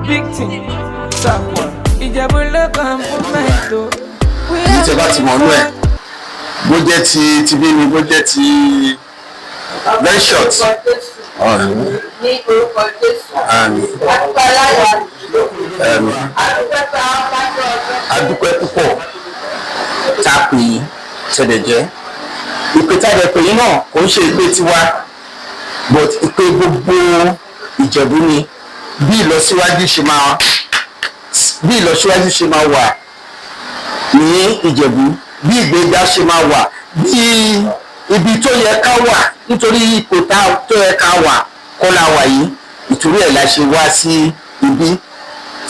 Big thing, top one. Ìjẹ̀bú ló kàn fún mẹ́tò. Èyí tẹ́ bá ti mọ̀ ọ́nú ẹ̀, bó jẹ́ ti tibí ni, bó jẹ́ ti very short. Ní orúkọ Jésù. Àmín. Adúpẹ́ láyọ̀. Àmín. Adúpẹ́ pé àwọn kájọ ọjọ́. Adúpẹ́ púpọ̀ tá a pè yín ṣẹ̀dẹ̀ jẹ́ ìpè tá a dẹ̀ pè yín náà. Kò ń ṣe ìpè tiwa, but ìpè gbogbo Ìjẹ̀bú ni. Bí ìlọsíwájú ṣe máa wà ní Ìjẹ̀bú, bí ìgbéga ṣe máa wà, bí ibi tó yẹ ká wà, nítorí ipò tó yẹ ká wà kọ́ la wà yìí. Ìtorí ẹ̀ la ṣe wá sí ibi.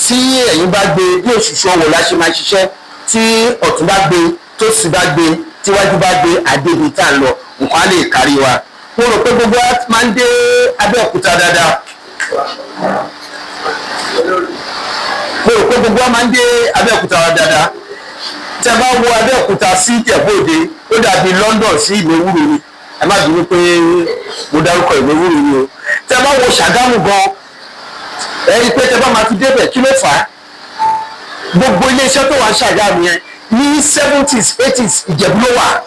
Tí ẹ̀yin bá gbé bí òṣìṣẹ́ ọwọ́ la ṣe máa ṣiṣẹ́, tí ọ̀tún bá gbé, tó sì bá gbé, tíwájú bá gbé, àdébi tá à ń lọ, nǹkan á lè kárí wa. Mo rò pé gbogbo wa máa ń dé Abẹ́òkúta dáadáa. Mo rò pé gbogbo wa máa ń dé Abẹ́òkúta dáadáa. Tí a bá wo Abẹ́òkúta sí Ìjẹ̀bú Òde, ó dàbí London sí ìlú Ewúro ni. Ẹ má bínú pé mo dárúkọ ìlú Ewúro ni o. Tí a bá wo Ṣàgámù gan, ẹ rí i pé tẹ bá máa fi débẹ̀, kí ló fà á? Gbogbo iléeṣẹ́ tó wà ń Ṣàgámù yẹn ní 70s, 80s, Ìjẹ̀bú ló wà.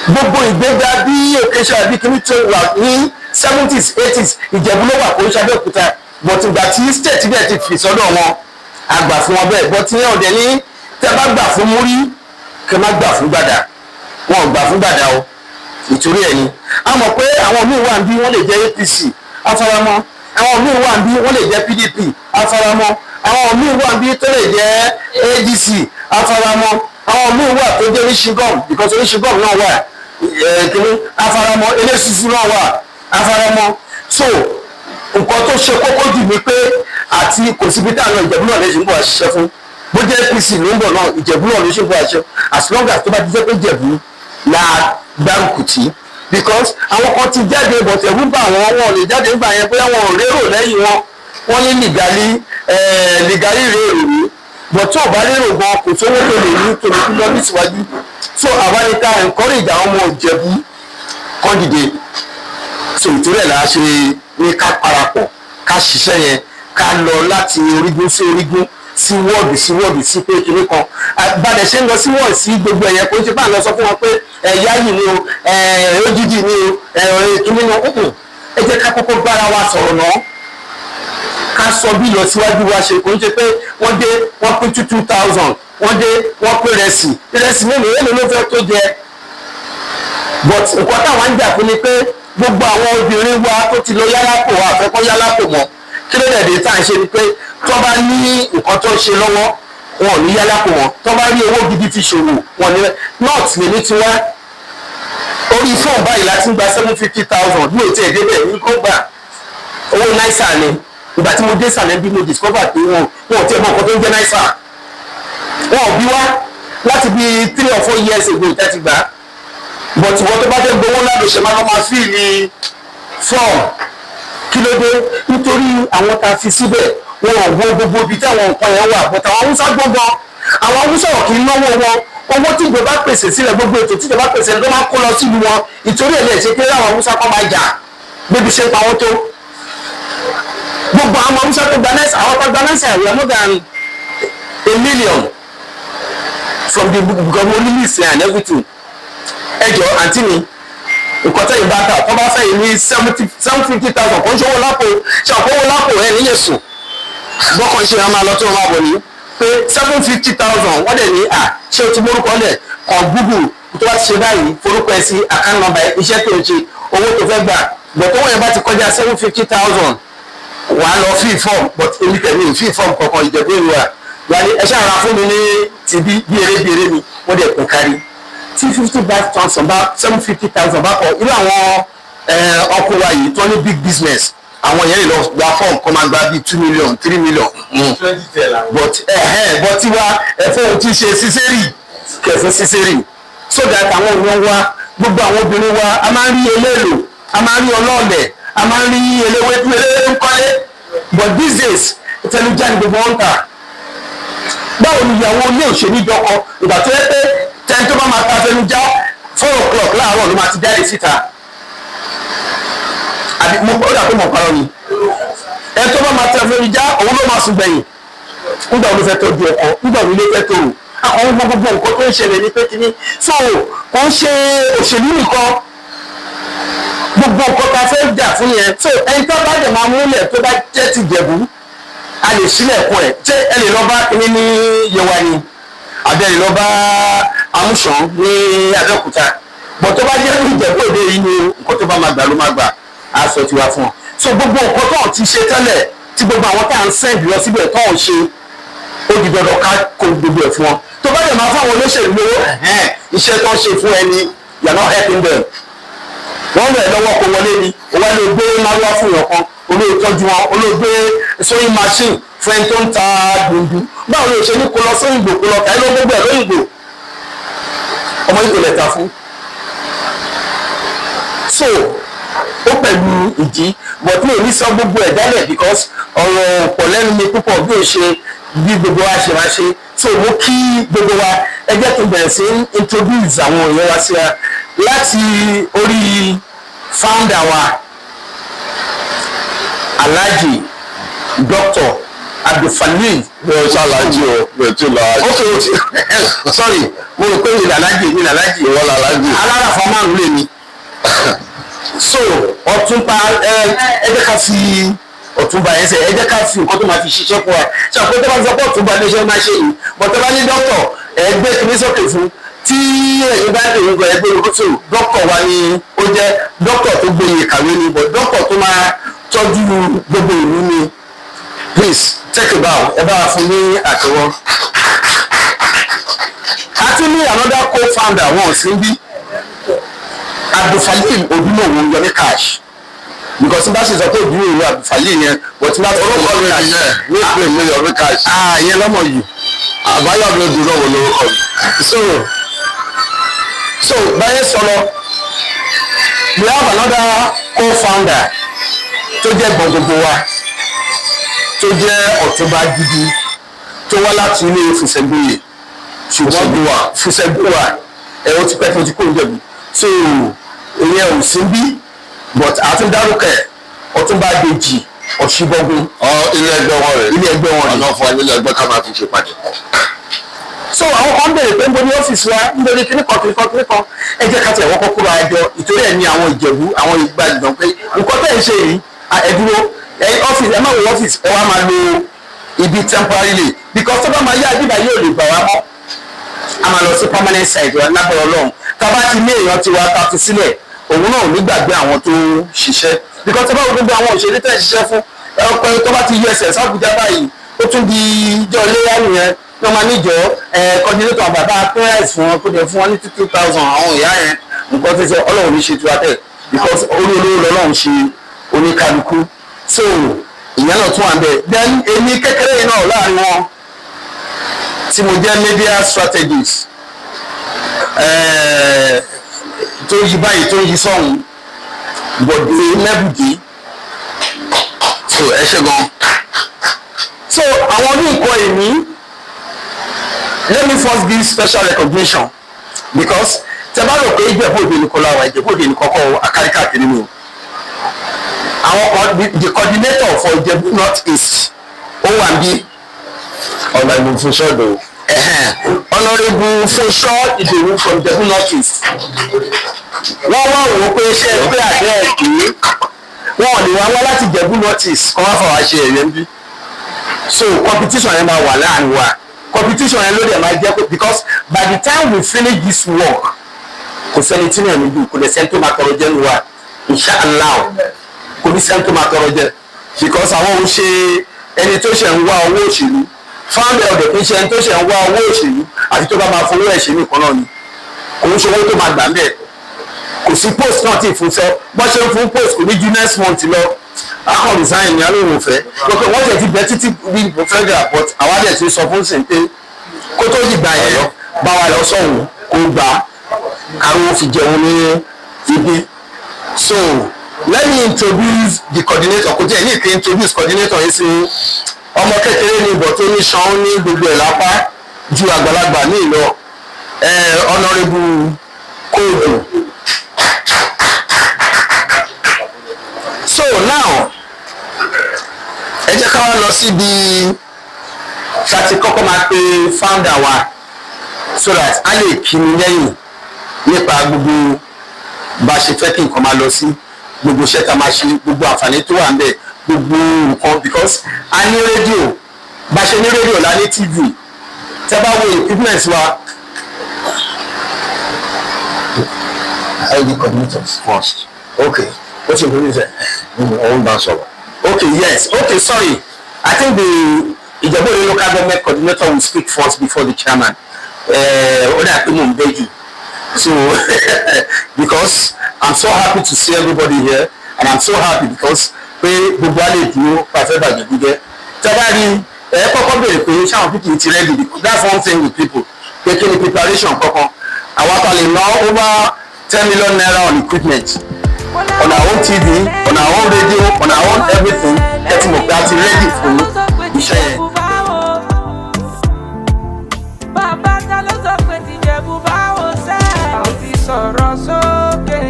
Gbogbo ìgbéga bí òkè ṣe àbí kíní tó wà ní 70s, 80s, Ìjẹ̀bú ló wà, kò ń ṣe Abẹ́òkúta. But ìgbà tí state bẹ́ẹ̀ ti fi sọ́dọ̀ wọn, àgbà fún wọn bẹ́ẹ̀. But yẹn ọ̀dẹ̀ ní tẹ́ bá gbà fún múrí, kẹ́ má gbà fún gbàdà. Wọn ò gbà fún gbàdà o. Ìtorí ẹ̀ ni a mọ̀ pé àwọn míì wà bí wọ́n lè jẹ́ APC, afaramọ́. Àwọn míì wà bí wọ́n lè jẹ́ PDP, afaramọ́. Àwọn míì wà bí tó lè jẹ́ ADC, afaramọ́. Àwọn míì wà tó jẹ́ oníṣígọ́m, because oníṣígọ́m náà wà kíní, afaramọ́. Eléṣùṣù náà wà, afaramọ́. So nǹkan tó ṣe kókó jù ni pé àti kò síbi tá à ń lọ, Ìjẹ̀bú náà lè ṣe ń bọ̀ àṣìṣe fún. Bó jẹ́ APC ló ń bọ̀ náà, Ìjẹ̀bú náà ló ṣe ń bọ̀ àṣìṣe, as long as tó bá ti jẹ́ pé Ìjẹ̀bú la gbárùkù tì, because àwọn kan ti jáde, but ẹ̀rù bà wọ́n, wọn ò lè jáde nígbà yẹn, bóyá wọn ò rérò lẹ́yìn wọn. Wọ́n ní legally legally rérò ní, but tó o bá rérò gan, kò sówó tó lè ní tó lè fi lọ nísìwájú. So àwa ni ká encourage àwọn ọmọ Ìjẹ̀bú kán dìde. So ìtorí ẹ̀ la ṣe ní ká parapọ̀, ká ṣiṣẹ́ yẹn, ká lọ láti orígun sí orígun, sí wọ́ọ̀dù sí wọ́ọ̀dù, sí pé kinní kan balẹ̀ ṣe ń lọ sí wọ́ọ̀dù sí gbogbo ẹ̀yẹn. Kò ń ṣe bá ń lọ sọ fún wọn pé ẹ̀yà yìí ni o, ojújì ni o, kinní ni o. Ẹ jẹ́ ká kọ́kọ́ bára wa sọ̀rọ̀ náà, ká sọ bí ìlọsíwájú wa ṣe. Kò ń ṣe pé wọ́n dé, wọ́n pín 2,000, wọ́n dé, wọ́n pín rẹsì. Ìrẹsì mélòó èlò ló fẹ́ tó jẹ? But nǹkan táwọn ń jà fún ni pé gbogbo àwọn obìnrin wa tó ti lọ yálápò, àfẹ́kọ́ yálápò mọ́. Kí ló dẹ̀ dé tá à ń ṣe ni pé tó bá ní nǹkan tó ń ṣe lọ́wọ́, wọn ò ní yálápò wọn. Tó bá rí owó gidi fi ṣòwò wọn ní north lèmi ti wá. Orí fóònù báyìí láti ń gba 750,000 ní òtí ẹ̀dẹ́bẹ̀ ní kó gbà owó náírà ni. Ìgbà tí mo dé sàlẹ̀ bí, mo discover pé wọn ò tí ẹ̀ mọ nǹkan tó ń jẹ́ náírà. Wọn ò bí wá láti bí 3 or 4 years ago ìtẹ́ ti gbà á. But ìwọ tó bá fẹ́ gbowó ńlá ló ṣe máa lọ́ máa fill form. Kí ló dé? Nítorí àwọn tá a fi síbẹ̀, wọn ò wo gbogbo ibi tí àwọn nǹkan yẹn wà. But àwọn Haúsá gbọ́ngàn, àwọn Haúsá ò kì í náwó wọn. Owó tí ìjọba pèsè sílẹ̀, gbogbo ètò tí ìjọba pèsè ló máa kó lọ sílùú wọn. Ìtorí ẹ̀ lè ṣe pé àwọn Haúsá kọ́ máa jà bébí ṣe ń pa wọ́n tó. Gbogbo àwọn Haúsá tó gba nẹ́sà, àwọn tó gba nẹ́sà, we are more than a million from the government release and everything. Ẹ jọ, àǹtí mi, nǹkan tẹ́yìn bá tà, tó bá fẹ́ yìí ní 750,000, kò ń ṣòwò lápò, ṣàkówó lápò ẹ̀ níyẹn sùn bọ́kàn ṣe máa lọ tó máa bọ̀ ní pé 750,000. Wọ́n dẹ̀ ní à ṣé o ti mórúkọ lẹ̀ kàn Google tó bá ti ṣe báyìí, forúkọ ẹ sí, account number, iṣẹ́ tó ń ṣe, owó tó fẹ́ gbà. But owó yẹn bá ti kọjá 750,000, wà á lọ fill form. But èmi tẹ̀lé fill form kankan. Ìjẹ̀bú ìlú wa wà ní ẹ ṣáà ra fún mi ní tìbí bí eré bí eré ni wọ́n dẹ̀ kún kárí. Tí 55,000 bá, 750,000 bá kọ irú àwọn ọkọ wa yìí tó ní big business, àwọn yẹn lè lọ gba form kọ́ máa gba bíi 2 million, 3 million. But but tiwa, ẹ̀fọ́ ohun tí ń ṣe sísẹ́rì kẹfẹ́ sísẹ́rì, so that àwọn èèyàn wa, gbogbo àwọn obìnrin wa, a máa ń rí eléèlò, a máa ń rí ọlọ́ọ̀lẹ̀, a máa ń rí eléwédú, eléwédú kọ́lé. But these days, tẹnujá ni gbogbo wọn ń tà. Báwo ni ìyàwó ilé òṣèlú dọkọ ìgbà tó yẹ pé tẹni tó bá máa ta tẹnujá, 4 o'clock láàárọ̀ ló máa ti jáde síta? Àbí mo ó dà pé mo parọ́ ni? Ẹ tó bá máa tẹ fún já, òun ló máa sùn gbẹ̀yìn. Nígbà wo ló fẹ́ tọ́jú ọkọ? Nígbà wo ló fẹ́ tòrò àwọn gbogbo nǹkan tó ń ṣẹlẹ̀ ní pé kíní? So kò ń ṣe òṣèlú nìkan, gbogbo nǹkan tá a fẹ́ jà fún yẹn. So ẹni tó bá dẹ̀ máa múlẹ̀, tó bá jẹ́ ti Jẹ̀bú, a lè sílẹ̀kùn ẹ̀. Ṣé ẹ lè lọ bá kíní ní Yewa ni, àbí ẹ lè lọ bá Amúsàn ní Abẹ́òkúta? Bọ̀ tó bá jẹ́ ní Ìjẹ̀bú Òde yìí ni, nǹkan tó bá máa gbà ló máa gbà, á sọ tiwa fún ọ. So gbogbo nǹkan tó ti ṣe tẹ́lẹ̀, tí gbogbo àwọn tá à ń send lọ síbẹ̀ tó ń ṣe, ó di dandan ká kó gbogbo ẹ̀ fún ọ. Tó bá dẹ̀ máa fún àwọn olóṣèlú lówó, iṣẹ́ tó ń ṣe fún ẹni, you are not helping them. Wọ́n rẹ̀ lọ́wọ́ kó wọlé ni. Ó wá lè gbé márúwá fún ìyàn kan, olóòtọ́jú wọn, olóògbé sewing machine fún ẹni tó ń ta dùndún. Báwo ló ṣe ní kó lọ sóyìnbó, kó lọ kàí ló gbogbo ẹ̀ lóyìnbó, ọmọ yìí kò lè ta fún? So ó pẹ̀lú ìdí, but mi ò ní sọ gbogbo ẹ̀ dálẹ̀ because ọ̀rọ̀ pọ̀ lẹ́nu mi púpọ̀ bí ó ṣe bí gbogbo wa ṣe máa ṣe. So mo kí gbogbo wa. Ẹ jẹ́ kí n bẹ̀rẹ̀ sí introduce àwọn èèyàn wa sí wa láti orí founder wa, Alhaji Dr. Abdulfalil. Mi ò ṣàlàjì o, mi ò tí ì lọ àjì. Ok, sorry, mo rò pé mi làlájì, mi làlájì. Ìwọ làlájì. Alára márùn lè mi. So ọ̀túnba, ẹ jẹ́ ká fi ọ̀túnba yẹn sẹ, ẹ jẹ́ ká fi nǹkan tó máa fi ṣiṣẹ́ fún wa. Ṣe àpò tó bá sọ pé ọ̀túnba ló ṣe máa ṣe yìí, bọ̀ tó bá ní dókítà, ẹ gbé kíní sókè fún tí ẹ̀yin bá ń lè ẹ gbé sókè. Dókítà wa ni ó jẹ́ dókítà tó gboyè kàwé ni, bọ̀ dókítà tó máa tọ́jú gbogbo ìlú ni. Please take a bow. Ẹ bá wa fún ní àtẹ́wọ́. A tún ní another co-founder, wọn sí bí, Abdulfalil Odúmọ̀wò Yomi Cash, because bá ṣe sọ pé Odúmọ̀wò Abdulfalil yẹn, but tí bá sọ pé Orúkọ mi nìyẹn, nickname mi Yomi Cash. Ah, yẹn lọ́mọ yìí. Àbáyọ̀mí Odúmọ̀wò lórúkọ mi. So báyẹn sọ̀rọ̀, we have another co-founder tó jẹ́ gbọ̀n gbogbo wa, tó jẹ́ ọ̀túnba gidi, tó wá láti ilé Fùsẹ̀gbòyè, ṣùgbọ́n Fùsẹ̀gbòwà ẹ̀, ó ti pẹ́ tó ti kó Ìjẹ̀bú, so ìyẹn ò sí bí, but àtún dárúkọ ẹ̀, Ọ̀túnba Dèjì Ọ̀ṣíbọ́gun. Ọ ilé ẹgbẹ́ wọn rẹ̀. Ilé ẹgbẹ́ wọn rẹ̀. Ọ̀nà fún wa nílé ẹgbẹ́ ká máa fi ṣe pàdé. So àwọn kan béèrè pé ń bo ní ọ́fíìsì wa, ń bo ní kíníkan kíníkan kíníkan. Ẹ jẹ́ ká tiẹ̀ wọ́kọ́ kúrò àjọ ìtorí ẹ̀ ní àwọn Ìjẹ̀bú, àwọn ìgbà ìdàn pé nǹkan tẹ̀ ń ṣe yìí, ẹ dúró, ẹ ọ́fíìsì, ẹ má wo ọ́fíìsì, ẹ wá máa lo ibi temporarily, because tó bá máa yá àdìbà yóò lè gbà wá mọ́, a máa lọ sí permanent site wa lábẹ́ Ọlọ́run. Tá a bá ti ní èèyàn tiwa ta fi sílẹ̀, òun náà ò ní gbàgbé àwọn tó ń ṣiṣẹ́, because tó bá wo gbogbo àwọn òṣèré tẹ̀ ń ṣiṣẹ́ fún ọkọ, tó bá ti yọ ẹsẹ̀ sábùjá báyìí, ó tún di ìjọ iléyà nìyẹn. Wọ́n máa níjọ ẹ coordinator bàbá parents fún wọn, kó jẹ fún wọn ní 2,000. Àwọn ìyá yẹn, nǹkan tó ṣe, Ọlọ́run ní ṣe tiwa tẹ̀, because orí olówó lọ́lọ́run ṣe oníkálukú. So ìyẹn náà tún wà ń bẹ̀. Then èmi kékeré yìí náà láàrin wọn, tí mo jẹ́ media strategist, tó yí báyìí, tó yí sọ́hun, Bọ̀dé Mẹ́bùdé. So ẹ ṣe gan. So àwọn oníǹkan ìní, let me first give special recognition, because tẹ bá rò pé Ìjẹ̀bú Òde nìkan la wà, Ìjẹ̀bú Òde nìkan kọ́, akáríkàkiri ni o. Àwọn the coordinator for Ìjẹ̀bú North East, ó wà níbí. Ọ̀nà ìlú Fúnṣọ́ Ìdòwú. Honourable Fúnṣọ́ Ìdòwú from Ìjẹ̀bú North East. Wọ́n wá wò ó pé ṣé ẹ pé àdé ẹ̀ pé wọn ò lè wá wá láti Ìjẹ̀bú North East kọ́ wá fà wá ṣe ẹ̀yẹ́ ń bí. So competition yẹn máa wà láàrin wa. Competition yẹn ló dẹ̀ máa jẹ́ pé, because by the time we finish this work, kò sẹ́ni tí náà níbi, kò dẹ̀ sẹ́ni tó máa tọrọ jẹ́ nu wa. Inshallah, kò ní sẹ́ni tó máa tọrọ jẹ́, because àwọn ò ṣe ẹni tó ṣe ń wá owó òṣèlú. Founder ọ̀dẹ̀ kì í ṣe ẹni tó ṣe ń wá owó òṣèlú, àti tó bá máa fowó ẹ̀ ṣe nìkan náà ni. Kò ń ṣe owó tó máa gbà ń bẹ̀. Kò sí post náà tí ì fún sọ bọ́ ṣe ń fún post, kò ní ju next month lọ, akọ resign ní alóhùn òfẹ́ lọ́kọ̀. Wọ́n tẹ̀ ti bẹ títí bí federal, but àwa dẹ̀ ti sọ fún sìn pé kó tó dìgbà yẹn, bá wa lọ sọ̀hún, kó gbà káró fi jẹun ní ibi. So let me introduce the coordinator. Kò tí ẹ̀ ní ìpín introduce coordinator yìí sí. Ọmọ kékeré ní ìbọ̀ tó ní ṣan ní gbogbo ẹ̀ lápá ju àgbàlagbà ní ìlọ, Honourable Kóòdù. So Ẹ jẹ́ ká wá lọ síbi ṣáàtì, kọ́kọ́ máa pe founder wa so that a lè kíni lẹ́yìn nípa gbogbo bá a ṣe fẹ́ kí nǹkan máa lọ sí, gbogbo iṣẹ́ tá a máa ṣe, gbogbo àǹfààní tó wà ńbẹ̀, gbogbo nǹkan, because a ní rédíò. Bá a ṣe ní rédíò la ní TV. Tẹ́ bá wo equipment wa. ID coordinators First. Okay, what's your name, sir? Òun bá sọ̀rọ̀. Okay, yes. Okay, sorry. I think the Ijebu-Ode local government coordinator will speak first before the chairman. Ó dà pé mò ń bẹ́ jù. So, because I'm so happy to see everybody here and I'm so happy because pé gbogbo wa lè dúró pàṣẹ bàjẹ́ gúgẹ́. Tẹ́ bá rí ẹ kọ́kọ́ béèrè pé ṣáwọn people ti ready, because that's one thing with people, pé kí ni preparation kankan. Àwa ta lè ná over ₦10 million on equipment, on our own TV, on our own radio, on our own everything. Ẹ ti mọ̀ pé a ti ready fún iṣẹ́ yẹn. Bàbá ta ló sọ pé tìjẹ̀bú báwo sẹ́? A ti sọ̀rọ̀ sókè.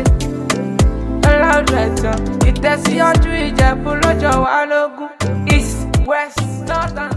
Ọlọ́run ẹ̀tàn ìtẹ̀síwájú Ìjẹ̀bú lọ́jọ́ wa lógún. East, west, north and